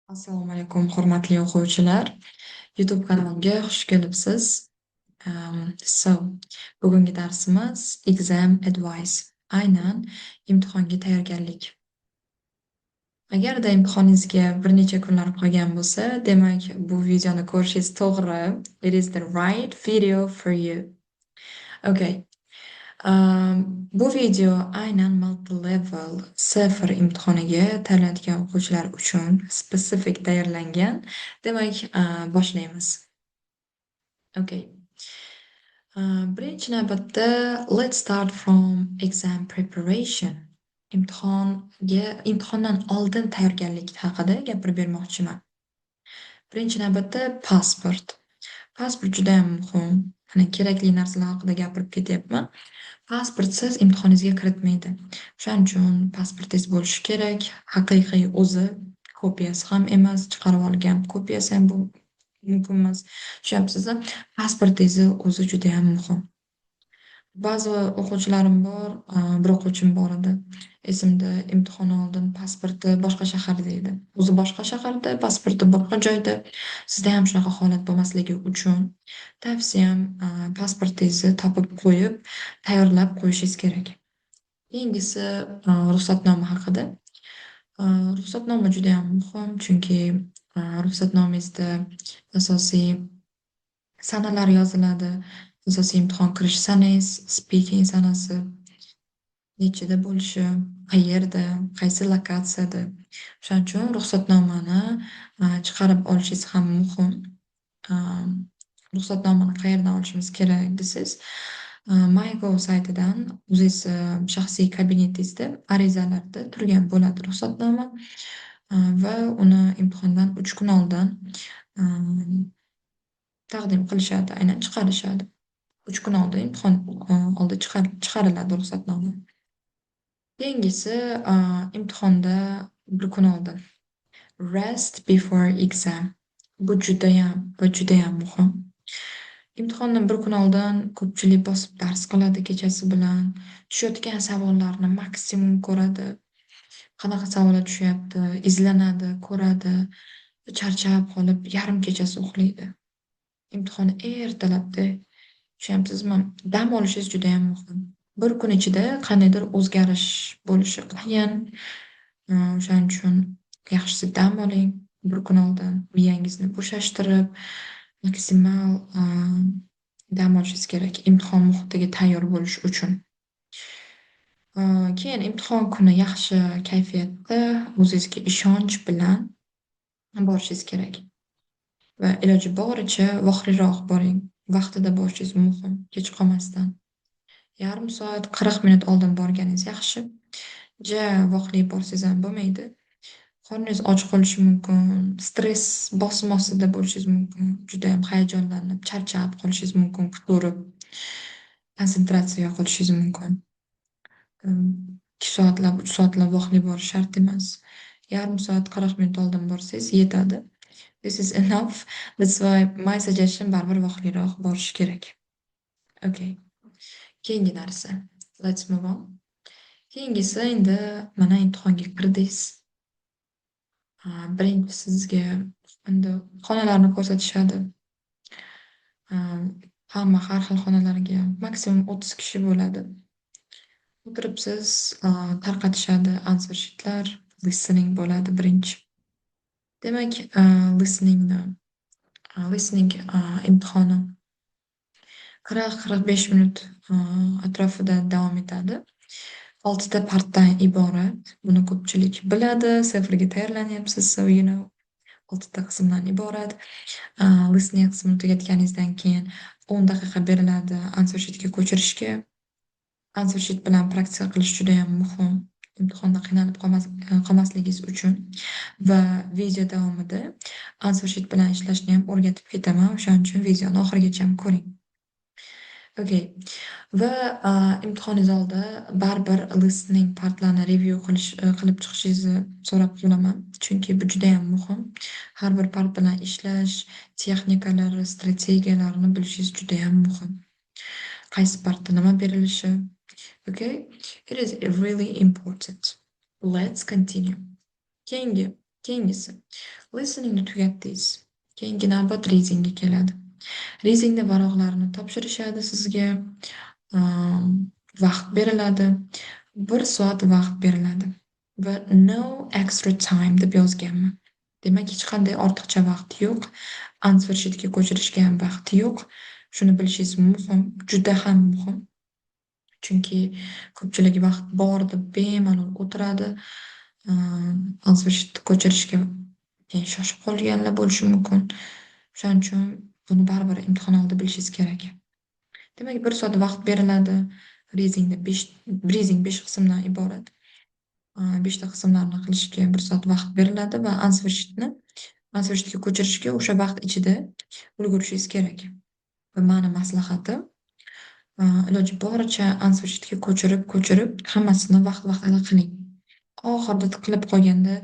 Assalomu alaykum, hurmatli o'quvchilar. YouTube kanalimga xush kelibsiz. So, bugungi darsimiz Exam Advice. Aynan imtihonga tayyorgarlik. Agarda imtihoningizga bir necha kunlar qolgan bo'lsa, demak, bu videoni ko'rishingiz to'g'ri. It is the right video for you. Okay. Bu video aynan multi-level CEFR imtihoniga tayyorlanayotgan o'quvchilar uchun spesifik tayyorlangan. Demak, boshlaymiz. Okay. Birinchi navbatda let's start from exam preparation. Imtihondan oldin tayyorgarlik haqida gapirib bermoqchiman. Birinchi navbatda pasport. Pasport judayam muhim. Mana, kerakli narsalar haqida gapirib ketyapman. Pasportsiz imtihoningizga kiritmaydi. O'shaning uchun pasportingiz bo'lishi kerak. Haqiqiy o'zi, kopiyasi ham emas, chiqarib olgan kopiyasi ham bu mumkin emas. Tushunyapsizmi? Pasportingizni o'zi judayam muhim. Ba'zi o'quvchilarim bor, bir o'quvchim bor edi. Esimda, imtihon oldin pasporti boshqa shaharda edi. O'zi boshqa shaharda, pasporti boshqa joyda. Sizda ham shunaqa holat bo'lmasligi uchun tavsiyam, pasportingizni topib qo'yib, tayyorlab qo'yishingiz kerak. Keyingisi ruxsatnoma haqida. Ruxsatnoma judayam muhim, chunki ruxsatnomangizda asosiy sanalar yoziladi. Asosiy imtihon kirish sanangiz, speaking sanasi, nechida bo'lishi, qayerda, qaysi lokatsiyada. O'shaning uchun ruxsatnomani chiqarib olishingiz ham muhim. Ruxsatnomani qayerdan olishimiz kerak desangiz, MyGov saytidan o'zingiz shaxsiy kabinetingizda arizalarda turgan bo'ladi ruxsatnoma. Va uni imtihondan 3 kun oldin taqdim qilishadi, aynan chiqarishadi. 3 kun oldin, imtihon oldi chiqariladi ruxsatnoma. Keyingisi imtihonda bir kun oldin. Rest before exam. Bu judayam va judayam muhim. Imtihondan bir kun oldin ko'pchilik bosib dars qiladi kechasi bilan. Tushayotgan savollarni maksimum ko'radi. Qanaqa savollar tushyapti, izlanadi, ko'radi. Charchab qolib, yarim kechasi uxlaydi. Imtihon ertalabda. Tushunyapsizmi? Dam olishingiz judayam muhim. Bir kun ichida qandaydir o'zgarish bo'lishi qiyin. O'shaning uchun yaxshisi dam oling bir kun oldin. Miyangizni bo'shashtirib, maksimal dam olishingiz kerak imtihon muhitiga tayyor bo'lish uchun. Keyin imtihon kuni yaxshi kayfiyatda, o'zingizga ishonch bilan borishingiz kerak. Va iloji boricha vaqtliroq boring. Vaqtida borishingiz muhim, kech qolmasdan. Yarim soat, 40 minut oldin borganingiz yaxshi. Ja vaqtli borsangiz ham bo'lmaydi. Qorningiz och qolishi mumkin, stress, bosim ostida bo'lishingiz mumkin, judayam hayajonlanib, charchab qolishingiz mumkin, kutaverib, konsentratsiya yo'qotishingiz mumkin. 2 soatlab, 3 soatlab vaqtli borish shart emas. Yarim soat, 40 minut oldin borsangiz yetadi. This is enough. That's why my suggestion, baribir vaqtliroq borish kerak. Okay. Keyingi narsa. Let's move on. Keyingisi, endi mana imtihonga kirdingiz. Birinchi sizga endi xonalarni ko'rsatishadi. Hamma har xil xonalarga maksimum 30 kishi bo'ladi. O'tiribsiz, tarqatishadi answer sheetlar, listening bo'ladi birinchi. Demak, listening imtihoni 40-45 minut atrofida davom etadi. Oltita partdan iborat. Buni ko'pchilik biladi. CEFRga tayyorlanyapsiz, so you know. Oltita qismdan iborat. Listening qismini tugatganingizdan keyin 10 daqiqa beriladi answer sheetga ko'chirishga. Answer sheet bilan praktika qilish judayam muhim imtihonda qiynalib qolmasligingiz uchun va video davomida answer sheet bilan ishlashni ham o'rgatib ketaman. O'shaning uchun videoni oxirigacha ko'ring. Okay. Va imtihoningiz oldi baribir listening partlarni review qilib chiqishingizni so'rab qolaman. Chunki bu judayam muhim. Har bir part bilan ishlash texnikalari, strategiyalarini bilishingiz judayam muhim. Qaysi partda nima berilishi. Okay? It is really important. Let's continue. Keyingi Keyingisi, listeningni tugatdingiz. Keyingi navbat readingga keladi. Readingda varaqlarni topshirishadi sizga, vaqt beriladi. 1 soat vaqt beriladi va "no extra time" deb yozganman. Demak, hech qanday ortiqcha vaqt yo'q. Answer sheetga ko'chirishga ham vaqt yo'q. Shuni bilishingiz muhim, juda ham muhim. Chunki ko'pchilik vaqt bor deb bemalol o'tiradi. Answer sheetni ko'chirishga keyin shoshib qolganlar bo'lishi mumkin. O'shaning uchun buni baribir imtihon oldida bilishingiz kerak. Demak, 1 soat vaqt beriladi. Readingda 5, reading 5 qismdan iborat. 5 ta qismlarni qilishga 1 soat vaqt beriladi va answer sheetga ko'chirishga o'sha vaqt ichida ulgurishingiz kerak. Va mani maslahatim, iloji boricha answer sheetga ko'chirib, ko'chirib hammasini vaqt-vaqtida qiling. Oxirida tiqilib qolganda,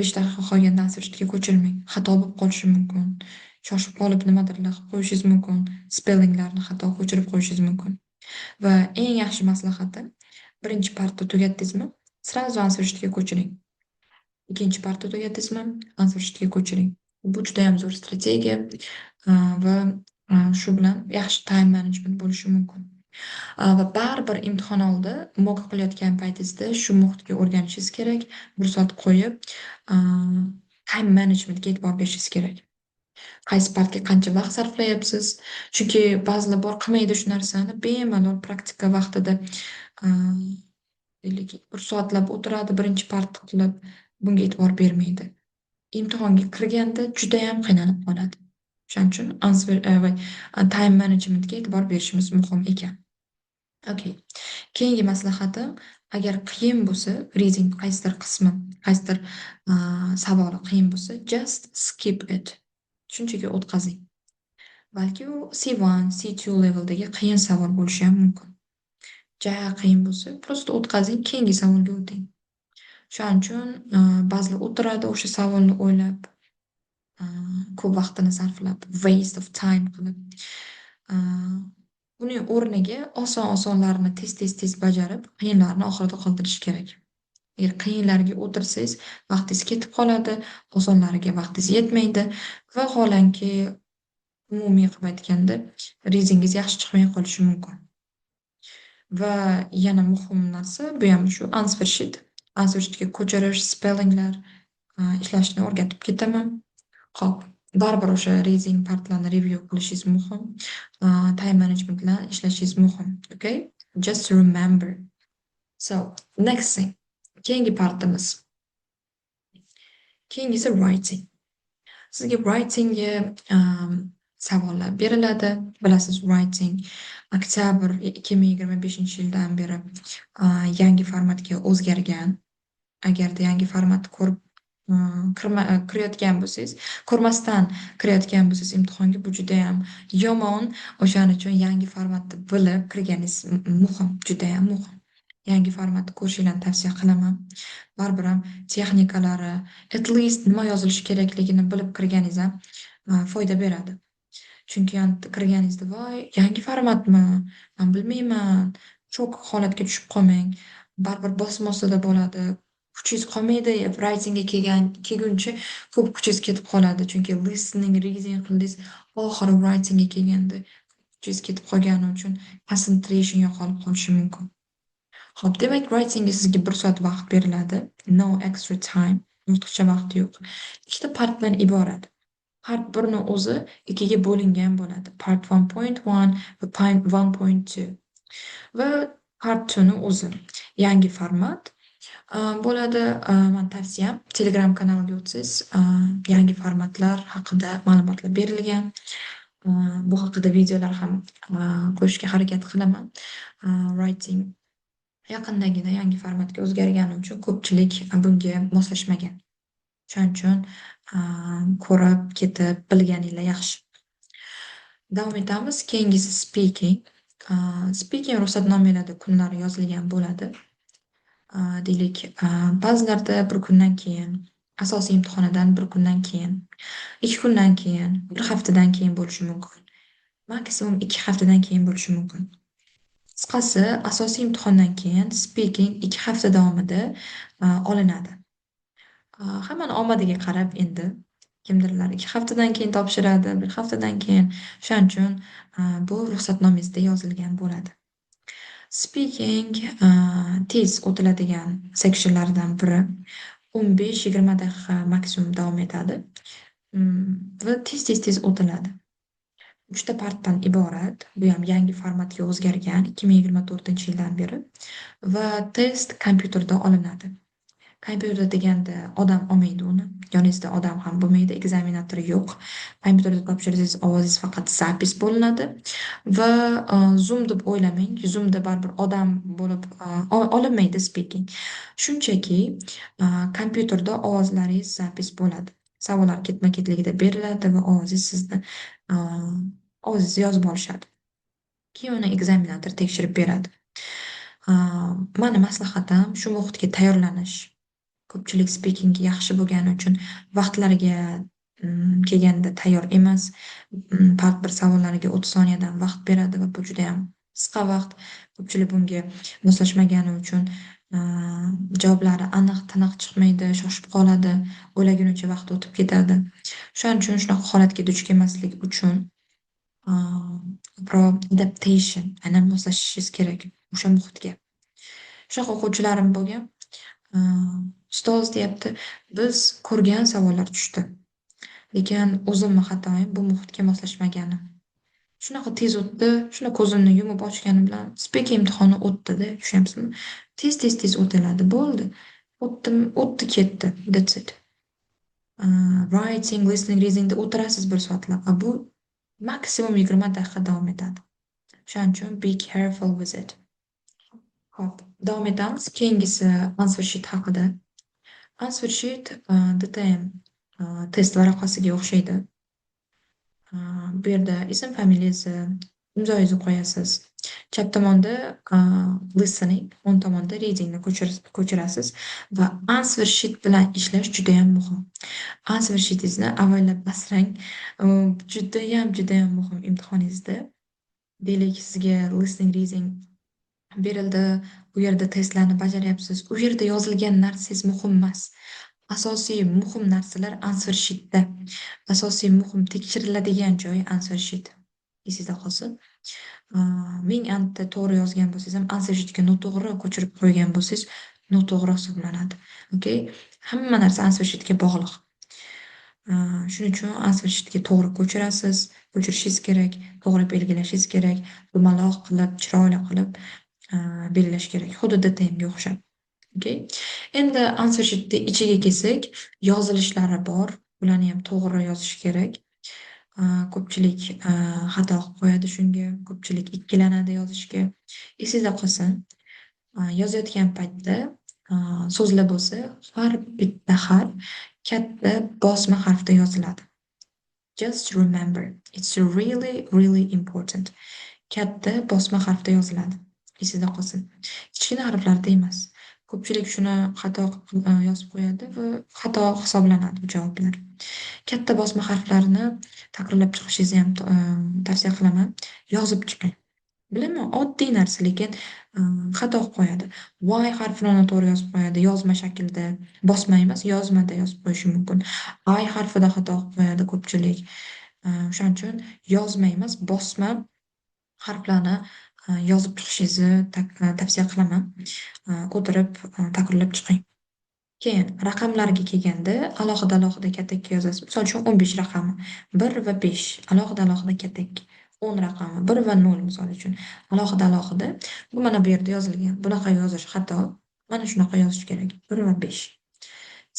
5 daqiqa qolganda answer sheetga ko'chirmang. Xato bo'lib qolishi mumkin. Shoshib qolib nimadirlar qilib qo'yishingiz mumkin. Spellinglarni xato ko'chirib qo'yishingiz mumkin. Va eng yaxshi maslahatim, birinchi partni tugatdingizmi, сразу answer sheetga ko'chiring. Ikkinchi partni tugatdingizmi, answer sheetga ko'chiring. Bu juda ham zo'r strategiya va shu bilan yaxshi time management bo'lishi mumkin. Va baribir imtihon oldi mock qilayotgan paytingizda shu muhitga o'rganishingiz kerak. 1 soat qo'yib, time managementga e'tibor berishingiz kerak. Qaysi partga qancha vaqt sarflayapsiz? Chunki ba'zilar bor, qilmaydi shu narsani, bemalol praktika vaqtida, deylik, 1 soatlab o'tiradi birinchi partni qilib, bunga e'tibor bermaydi. Imtihonga kirganda judayam qiynalib qoladi. O'shaning uchun answer va time managementga e'tibor berishimiz muhim ekan. Okay. Keyingi maslahatim, agar qiyin bo'lsa, reading qaysidir qismi, qaysidir savoli qiyin bo'lsa, just skip it. Shunchaki o'tkazing. Balki u C1, C2 leveldagi qiyin savol bo'lishi ham mumkin. Ja qiyin bo'lsa, просто o'tkazing, keyingi savolga o'ting. Shuning uchun ba'zilar o'tiradi o'sha savolni o'ylab, ko'p vaqtini sarflab, waste of time qilib. Buning o'rniga oson-osonlarini tez-tez tez bajarib, qiyinlarini oxirida qoldirish kerak. Agar qiyinlariga o'tirsangiz, vaqtingiz ketib qoladi, osonlariga vaqtingiz yetmaydi va vaholanki, umumiy qilib aytganda, readingiz yaxshi chiqmay qolishi mumkin. Va yana muhim narsa, bu ham shu answer sheet. Answer sheetga ko'chirish, spellinglar ishlashni o'rgatib ketaman. Xo'p, baribir o'sha reading partlarni review qilishingiz muhim. Time management bilan ishlashingiz muhim. Okay? Just remember. So, next thing. Keyingi partimiz. Keyingisi writing. Sizga writingga savollar beriladi. Bilasiz, writing oktyabr 2025-yildan beri yangi formatga o'zgargan. Agarda yangi formatni ko'rib kirma kirayotgan bo'lsangiz, ko'rmasdan kirayotgan bo'lsangiz imtihonga, bu judayam yomon. O'shaning uchun yangi formatni bilib kirganingiz muhim, judayam muhim. Yangi formatni ko'rishinglarni tavsiya qilaman. Baribir ham texnikalari, at least nima yozilishi kerakligini bilib kirganingiz ham foyda beradi. Chunki kirganingizda, "Voy, yangi formatmi? Man bilmayman." Shok holatga tushib qolmang. Baribir bosim ostida bo'ladi. Kuchingiz qolmaydi. Writingga kelguncha ko'p kuchingiz ketib qoladi. Chunki listening, reading qildingiz, oxiri writingga kelganda kuchingiz ketib qolgani uchun concentration yo'qolib qolishi mumkin. Xo'p, demak, writingga sizga 1 soat vaqt beriladi. No extra time, ortiqcha vaqt yo'q. Ikkita partdan iborat. Part 1 ni o'zi ikkiga bo'lingan bo'ladi. Part 1.1 va part 1.2. Va part 2 ni o'zi yangi format bo'ladi. Mani tavsiyam, Telegram kanaliga o'tsangiz, yangi formatlar haqida ma'lumotlar berilgan. Bu haqida videolar ham qo'yishga harakat qilaman. Writing yaqindagina yangi formatga o'zgargani uchun ko'pchilik bunga moslashmagan. Shuning uchun ko'rib, ketib bilganinglar yaxshi. Davom etamiz. Keyingisi speaking. Speaking ruxsatnomalarda kunlari yozilgan bo'ladi. Deylik, ba'zilarda bir kundan keyin, asosiy imtihonidan bir kundan keyin, 2 kundan keyin, bir haftadan keyin bo'lishi mumkin. Maksimum 2 haftadan keyin bo'lishi mumkin. Qisqasi, asosiy imtihondan keyin speaking 2 hafta davomida olinadi. Hammani omadiga qarab endi kimdirlar 2 haftadan keyin topshiradi, 1 haftadan keyin. Shuning uchun bu ruxsatnomangizda yozilgan bo'ladi. Speaking tez o'tiladigan sectionlardan biri. 15-20 daqiqa maksimum davom etadi. Va tez-tez tez o'tiladi. 3 ta partdan iborat. Bu ham yangi formatga o'zgargan 2024-yildan beri va test kompyuterda olinadi. Kompyuterda deganda odam olmaydi uni. Yoningizda odam ham bo'lmaydi, ekzaminator yo'q. Kompyuterda topshirsangiz, ovozingiz faqat запись bo'linadi va Zoom deb o'ylamang. Zoomda baribir odam bo'lib olinmaydi speaking. Shunchaki kompyuterda ovozlaringiz запись bo'ladi. Savollar ketma-ketligida beriladi va ovozingiz sizni ovozingizni yozib olishadi. Keyin uni ekzaminator tekshirib beradi. Mani maslahatim shu muhitga tayyorlanish. Ko'pchilik speakingga yaxshi bo'lgani uchun vaqtlariga kelganda tayyor emas. Part 1 savollariga 30 soniyadan vaqt beradi va bu judayam qisqa vaqt. Ko'pchilik bunga moslashmagani uchun javoblari aniq, tiniq chiqmaydi, shoshib qoladi, o'ylagunicha vaqt o'tib ketadi. Shuning uchun shunaqa holatga duch kelmaslik uchun ko'proq adaptation, aynan moslashishingiz kerak o'sha muhitga. Shunaqa o'quvchilarim bo'lgan. Ustoz deyapti, biz ko'rgan savollar tushdi. Lekin o'zimni xatoyim bu muhitga moslashmaganim. Shunaqa tez o'tdi, shunda ko'zimni yumib ochganim bilan speaking imtihoni o'tdi-da, tushunyapsizmi? Tez-tez tez o'tiladi, bo'ldi. O'tdim, o'tdi ketdi. That's it. Writing, listening, readingda o'tirasiz bir soatlab, a bu maksimum 20 daqiqa davom etadi. Shuning uchun be careful with it. Xo'p, davom etamiz. Keyingisi answer sheet haqida. Answer sheet DTM test varaqasiga o'xshaydi. Bu yerda ism, familiyangizni, imzoyingizni qo'yasiz. Chap tomonda listening, o'ng tomonda readingni ko'chirasiz va answer sheet bilan ishlash judayam muhim. Answer sheetingizni avaylab asrang. Judayam, judayam muhim imtihoningizda. Deylik, sizga listening, reading berildi, u yerda testlarni bajaryapsiz. U yerda yozilgan narsangiz muhim emas. Asosiy muhim narsalar answer sheetda. Asosiy muhim tekshiriladigan joyi answer sheet. Esingizda qolsin. Ming anta to'g'ri yozgan bo'lsangiz ham answer sheetga noto'g'ri ko'chirib qo'ygan bo'lsangiz, noto'g'ri hisoblanadi. Okay? Hamma narsa answer sheetga bog'liq. Shuning uchun answer sheetga to'g'ri ko'chirasiz, ko'chirishingiz kerak, to'g'ri belgilashingiz kerak, dumaloq qilib, chiroyli qilib belgilash kerak. Xuddi DTMga o'xshab. Okay? Endi answer sheetni ichiga kelsak, yozilishlari bor. Ularni ham to'g'ri yozish kerak. Ko'pchilik xato qilib qo'yadi shunga, ko'pchilik ikkilanadi yozishga. Esingizda qolsin, yozayotgan paytda so'zlar bo'lsa, har bitta harf katta bosma harfda yoziladi. Just remember, it's really, really important. Katta bosma harfda yoziladi. Esingizda qolsin. Kichkina harflarda emas. Ko'pchilik shuni xato yozib qo'yadi va xato hisoblanadi bu javoblar. Katta bosma harflarni takrorlab chiqishingizni ham tavsiya qilaman. Yozib chiqing. Bilaman, oddiy narsa, lekin xato qilib qo'yadi. Y harfini noto'g'ri yozib qo'yadi, yozma shaklda. Bosma emas, yozmada yozib qo'yishi mumkin. I harfida xato qilib qo'yadi ko'pchilik. O'shaning uchun yozma emas, bosma harflarni yozib chiqishingizni tavsiya qilaman. O'tirib takrorlab chiqing. Keyin raqamlarga kelganda alohida-alohida katakka yozasiz. Misol uchun 15 raqami 1 va 5 alohida-alohida katak. 10 raqami 1 va 0 misol uchun alohida-alohida. Bu mana bu yerda yozilgan. Bunaqa yozish xato. Mana shunaqa yozish kerak. 1 va 5.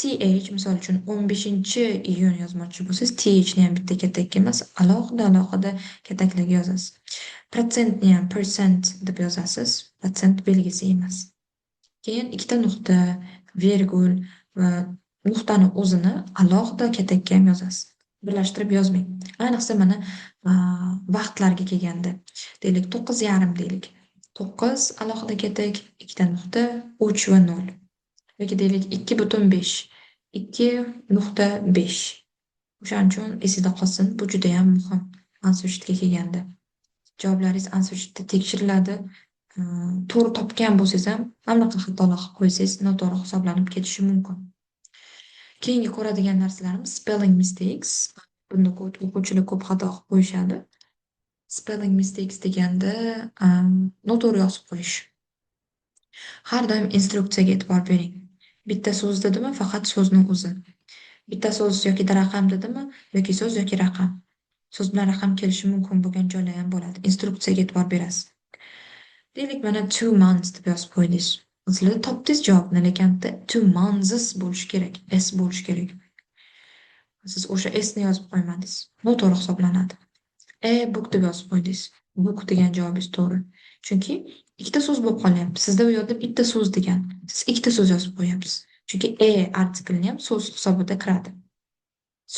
TH misol uchun 15-iyun yozmoqchi bo'lsangiz, TH ni ham bitta katakka emas, alohida-alohida kataklarga yozasiz. Protsentni ham percent deb yozasiz, protsent belgisi emas. Keyin ikkita nuqta, vergul va nuqtani o'zini alohida katakka ham yozasiz. Birlashtirib yozmang. Ayniqsa mana vaqtlarga kelganda, deylik 9:30 deylik. 9 alohida katak, ikkita nuqta, 3 va 0. Yoki deylik 2,5, 2.5. O'shaning uchun esingizda qolsin, bu judayam muhim answer sheetga kelganda. Javoblaringiz answer sheetda tekshiriladi. To'g'ri topgan bo'lsangiz ham, mana bunaqa xatolar qilib qo'ysangiz, noto'g'ri hisoblanib ketishi mumkin. Keyingi ko'radigan narsalarimiz spelling mistakes. Bunda o'quvchilar ko'p xato qilib qo'yishadi. Spelling mistakes deganda noto'g'ri yozib qo'yish. Har doim instruksiyaga e'tibor bering. Bitta so'z dedimi, faqat so'zni o'zi. Bitta so'z yoki raqam dedimi, yoki so'z yoki raqam. So'z bilan raqam kelishi mumkin bo'lgan joylar ham bo'ladi. Instruksiyaga e'tibor berasiz. Deylik, mana 2 months deb yozib qo'ydingiz. Sizlar topdingiz javobni, lekin 2 months bo'lishi kerak, s bo'lishi kerak. Siz o'sha s ni yozib qo'ymadingiz. Noto'g'ri hisoblanadi. A book deb yozib qo'ydingiz. Book degan javobingiz to'g'ri. Chunki ikkita so'z bo'lib qolyapti. Sizda u yerda bitta so'z degan. Siz ikkita so'z yozib qo'yapsiz. Chunki a artiklini ham so'z hisobida kiradi.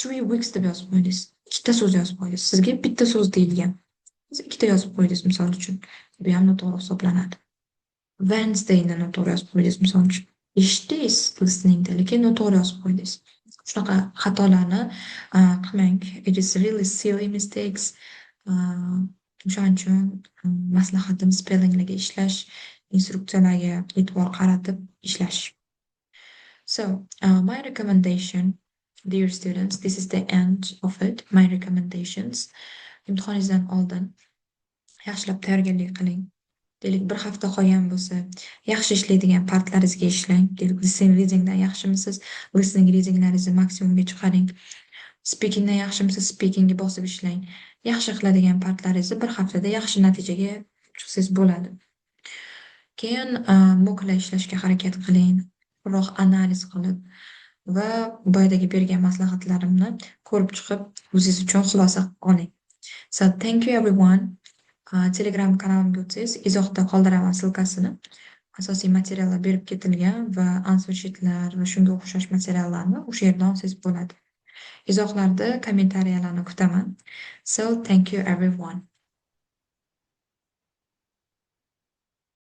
3 weeks deb yozib qo'ydingiz. Ikkita so'z yozib qo'ydingiz. Sizga bitta so'z deyilgan. Siz ikkita yozib qo'ydingiz, misol uchun. Bu ham noto'g'ri hisoblanadi. Wednesdayni noto'g'ri yozib qo'ydingiz, misol uchun. Eshitdingiz listeningda, lekin noto'g'ri yozib qo'ydingiz. Shunaqa xatolarni qilmang. It is really silly mistakes. O'shaning uchun maslahatim spellinglarga ishlash, instruksiyalarga e'tibor qaratib ishlash. So, my recommendation, dear students, this is the end of it. My recommendations. Imtihoningizdan oldin yaxshilab tayyorgarlik qiling. Deylik, bir hafta qolgan bo'lsa, yaxshi ishlaydigan partlaringizga ishlang. Deylik, listening, readingdan yaxshimisiz? Listening, readinglaringizni maksimumga chiqaring. Speakingdan yaxshimisiz? Speakingga bosib ishlang. Yaxshi qiladigan partlaringizni bir haftada yaxshi natijaga chiqsangiz bo'ladi. Keyin mocklar ishlashga harakat qiling. Ko'proq analiz qilib va boyadagi bergan maslahatlarimni ko'rib chiqib, o'zingiz uchun xulosa oling. So thank you, everyone. Telegram kanalimga o'tsangiz, izohda qoldiraman ссылка sini. Asosiy materiallar berib ketilgan va answer sheetlar va shunga o'xshash materiallarni o'sha yerdan olsangiz bo'ladi. Izohlarda kommentariyalarni kutaman. So thank you, everyone.